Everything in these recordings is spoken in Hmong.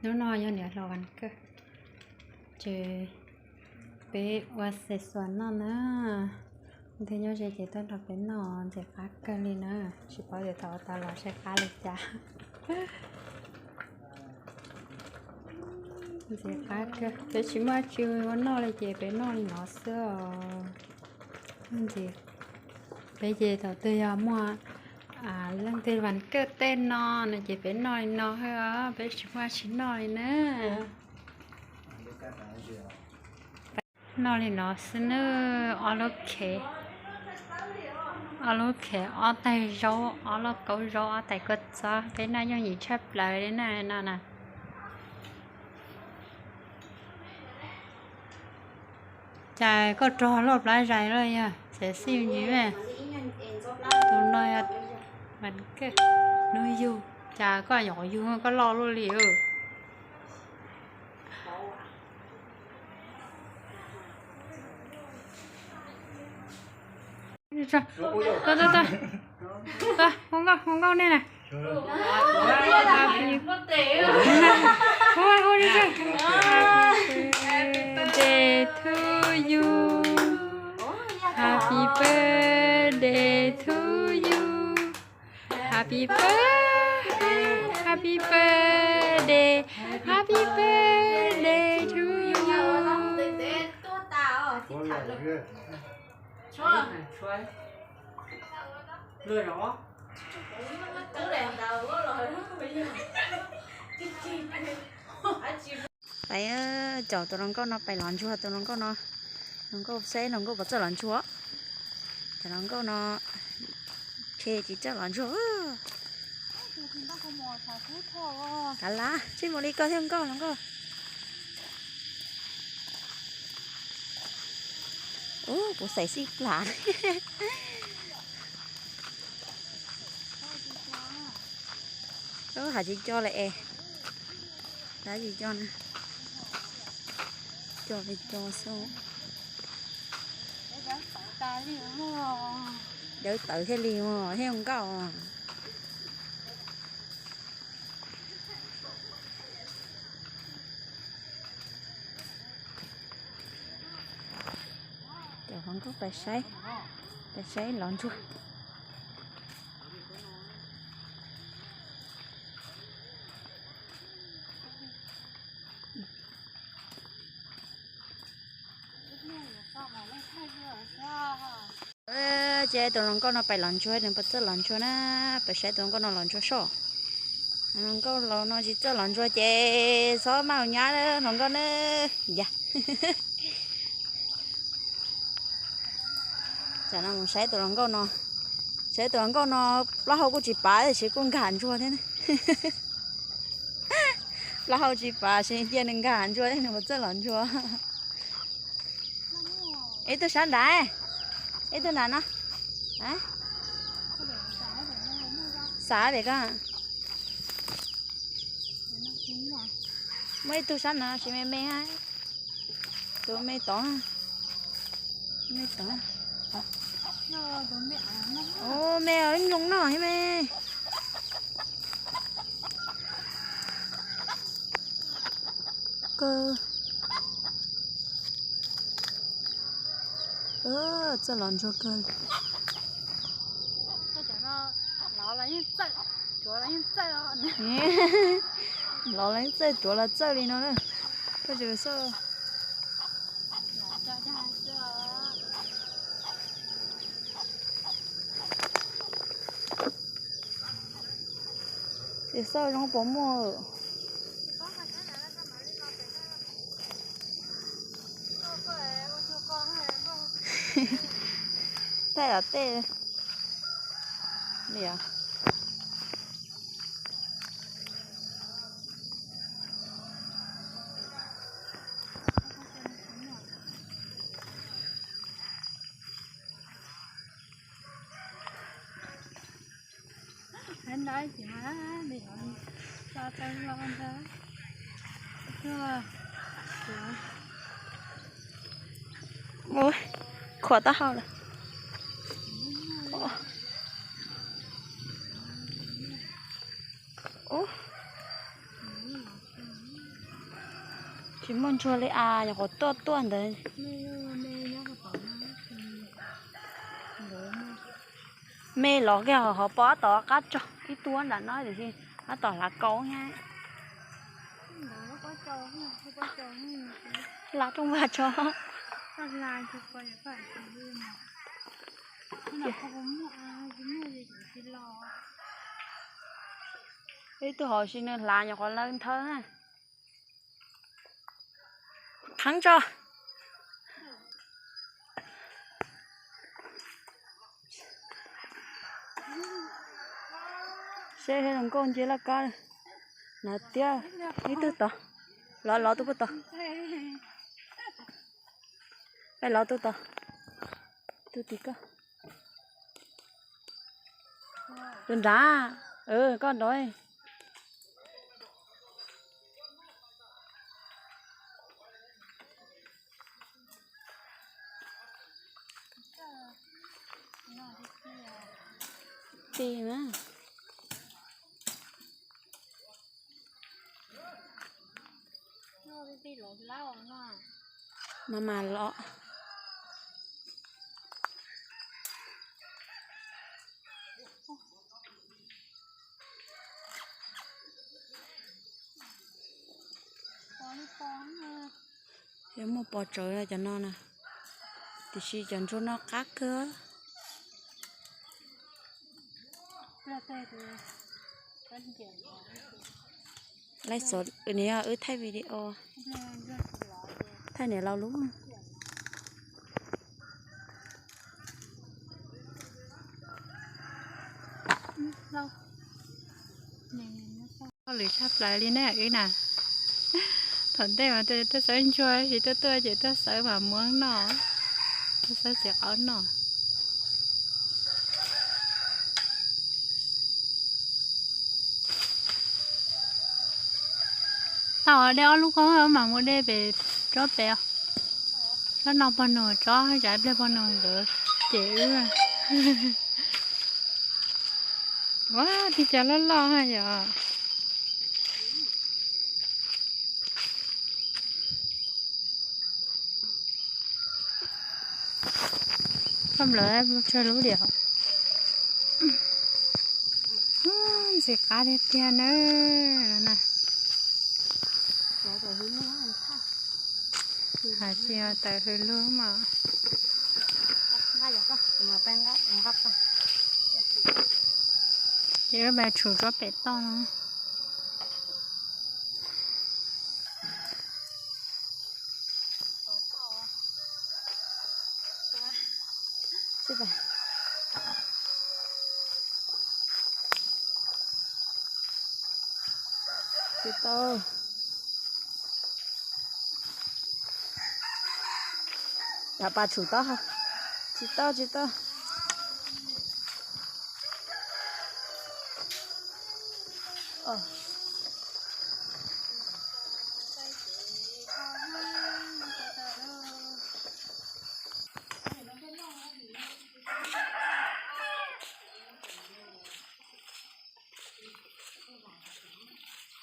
Hnub no yog niam hluas vas kawg, ces peb ua xav xuas noj na. Leej twg nyob ze ces tuaj nrog peb noj, ntxim qab kawg li na. Tsis paub tias thaum ua tau los saib qab li cas. Ntxim qab kawg, peb tsis muaj dab tsi ua noj li ces peb noj li no xwb os. Ntxim, peb ces thaum twg yog muaj leej twg vas kawg tej no no ces peb noj li no xwb os, peb tsis muaj dab tsi noj li na. Noj li no xwb nawb, ob lub khev, ob lub khev, ob tais zaub, ob lub kaub zaub, ob tais kua txob, peb noj yooj yim tshaj plaws li na no na. Cas koj rog loj plab zais lawm yog xav xij ntsis me. Tus no yog vas kawg, hnub yug, cas koj yuav yug koj loj luaj li. Hu nkauj, hu nkauj nej na. Happy birthday to you. Happy birthday to you. Happy birthday, happy birthday, happy birthday to you. Pais, caum tus hluas nkauj no pais lov ntsuag, tus hluas nkauj no, hluas nkauj saib hluas nkauj puas txawj lov ntsuag. Cov hluas nkauj no, ntshe tsis txawj lov ntsuag. Kav lab, tsis mus li koj thiab nkauj hluas nkauj. Ub, kuv xav xij plam. Ub, hais tsis co lawm es. Tab tsis co na. Co li co xwb. Dawb tawv thiaj li os, thiaj nkauj. Cov hluas nkauj pais saib, pais saib lov ntsuag. Ces tus hluas nkauj no pais lov ntsuag, nws puas txawj lov ntsuag na, pais saib tus hluas nkauj no lov ntsuag soj. Hluas nkauj laus no tsis txawj lov ntsuag ces txhob maj ua nyab hluas nkauj na. Ya. Tam no mus saib tus hluas nkauj no, saib tus hluas nkauj no plaub hau kuj tsis pav tiam sis kuj nkag ntsuag thiab. Plaub hau tsis pav tiam sis cia nws nkag ntsuag thiab, nws puas txawj lov ntsuag. Ib tug sab nrad, ib tug nrad no. Xav pem ko. Muaj ib tug sab no tsis me me, tus me tod, me tod. Ub, me nyoos no thiab me. Kawg. Txawj lov ntsuag kawg. Lov los yeej txawj, tsuav los txawj li no na. Koj tsis xauj. Tsis xauj zoo puas muaj. Thaij los tej li os. Mus khuam taub hau lawm. Ub. Tsis muaj ntsuag li as, nyuam qhuav tuaj tuaj ntawd. Me los kiag ho pom tab tom qab tso, ib tug nram no tiam sis tab tom hlav kaus thiab. Hlav rooj vag tso. Ib tug hauv si nws hlav nyuam qhuav lawv nthawv na. Thab tso. Seb zoo nkauj nce laj kab na tiag. Ib tug tod, lov lov tus puag tod. Peb lov tus tod, tus tim koj. Tus nrad, koj nrad. Ti na. Mas mas los. Yuav muaj pos tsawv cov no na, tiam sis cov ntsuag no qab kawg. Laib xov, niam wb thaij video, thaij niam laus lub. Lwm tshaj plaws li na wb na. Thaum ntej mas tuaj xawb ntsuag, tsis tuaj tuaj ces tuaj xawb mas muab noj, tuaj xawb txiv qaub noj. Tau de ob lub koj mam mus de pem tsob pem. Tsob no pog nus, tsob zais pliag pog nus nkawd ces wb. Ua, tib co loj loj yom. Koj nplawm tsawg lub diam. Ntxim qab tiag tiag na. Hais tias tawm hws lug mas. Ces wb pais tshum tsob pem toj no. Tsis tau. Rov pas tshum tod. Tsis tau, tsis tau.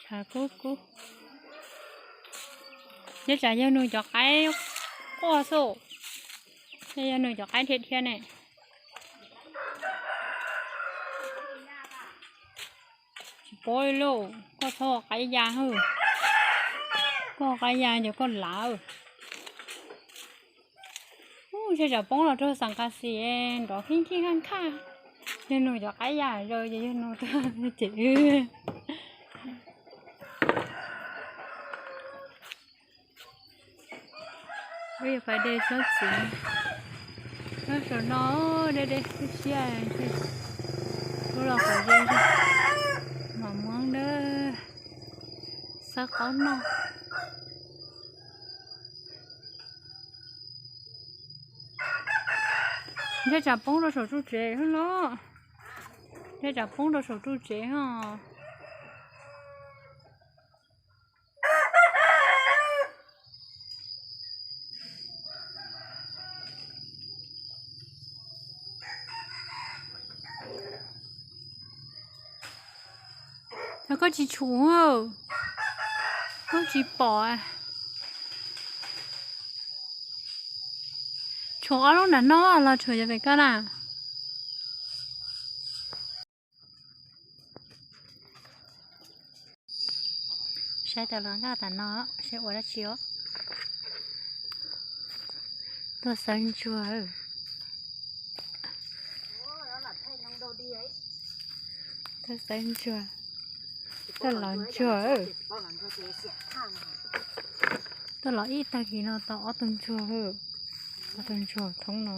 Tshav kub kub. Nyob tsam yawg nug cov qaib quaj xwb. Yawg nug cov qaib dhia dhia ne. Tsis paub li lauj, koj txhob ua qaib ya hwj. Koj ua qaib ya ces koj lav. Ub, ntshe tsam poob los rau Xam Qas Xis nrov khib khib khaj khaj. Yawg nug cov qaib ya zaws ces yawg nug tuaj ces wb yuav pais de tsob txiv. Tsob saum no deb deb siab siab. Lub los qhov ze, mam muab dawb, xawb qaub noj. Ntshe tsam poob rau saum tsuj tsev hos los. Ntshe tsam poob rau saum tsuj tsev hos. Yog koj tsis tshum, koj tsis pom. Tus ob lub nram no los tshuav yog pem koj na. Saib tau los nkaj tam no, saib ua dab tsi os. Tuaj xawb ntsuag. Tuaj xawb ntsuag. Tuaj lov ntsuag. Tuaj los ib tag kis no tau ob tug ntsuag. Ob tug ntsuag thoob no.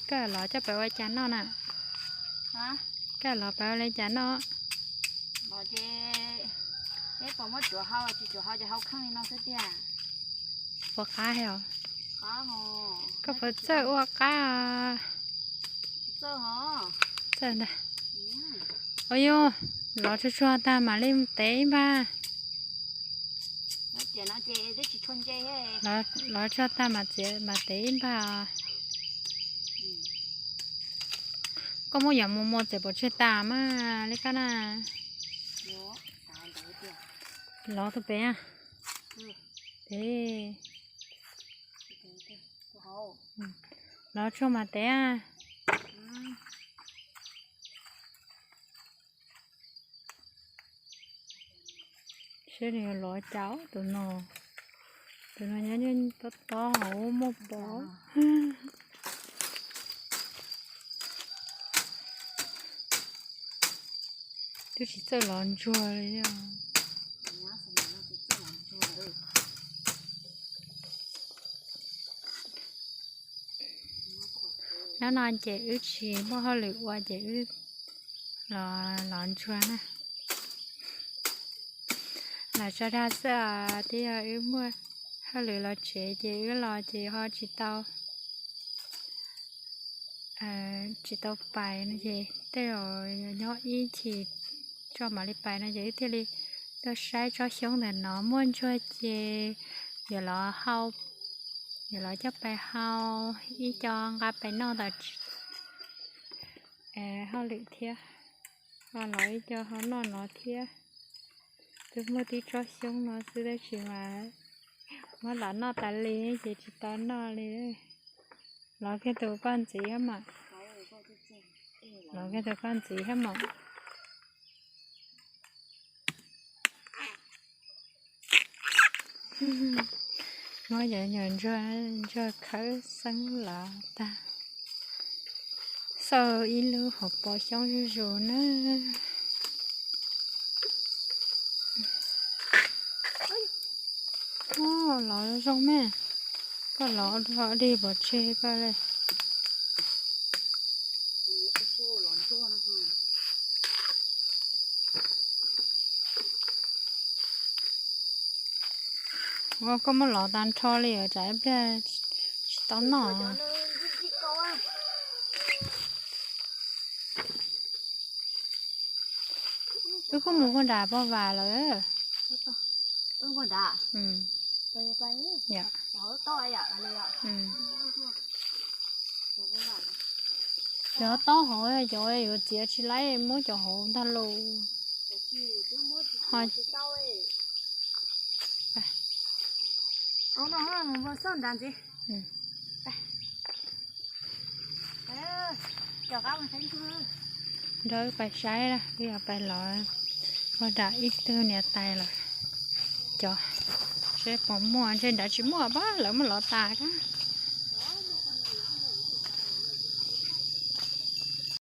Koj lov coj pais ua cas noj na? Koj lov pais ua li cas noj? Peb puas muab tsuav hau, tsis tsuav hau ces hau kheej li no xwb tiag. Puas qab os? Koj puas txawj ua qab? Txawj ntag. Ua yus, lov tsuag tsuag tag mam li tev ib npag. Lov tsuag tag mam txiav mam tev ib npag. Koj muab yov mus muag txiav pov tseg tas mas li koj na. Lov tus pem. Tev. Lov tsuag mas tev. Saib nws yuav lov cas tus no. Tus no nyob nyob tob tob hauv muaj pov. Twb tsis txawj lov ntsuag li. Hnub no ces wb tsis muaj hauj lwm ua ces wb los lov ntsuag na. Los tso dag xwb os, twb yog wb muaj hauj lwm los tsev ces wb los ces ho tsis tau, tsis tau pais no ces tej zaum nyob ib chim tso mam li pais no ces wb thiaj li tuaj saib tsob xyoob ntawm no muaj ntsuag ces yuav los hau, yuav los coj pais hau ib co nqa pais noj ntawm hauj lwm thiab, ho los ib co ho noj no thiab. Twb muaj tib tsob xyoob no xwb tab sis mas muab los noj tas li ces tsis tau noj li. Lov kiag tus koj ntxiv thiab mas. Lov kiag tus koj ntxiv thiab mas. Muab cov nyuam ntsuag, ntsuag khawb xeeb los tag. Xauj ib lub hauv paus xyoob zuj zus na. Lov zoo me. Koj lov dog dig pov tseg koj li. Ua koj muab lov tag nrho li os, tsam ib pliag tsis tau noj. Wb kuj mus puag nram pog Vam lawm. Cov taub hauv cov yuav txiav tsis laib muab cov hauv ntag lauj. Nrog wb pais saib, wb yuav pais lov puag nram ib tug niam tais lawm. Cov seb puas muaj, ntshe nrad tsis muaj pab, lawv muab lov tas kab.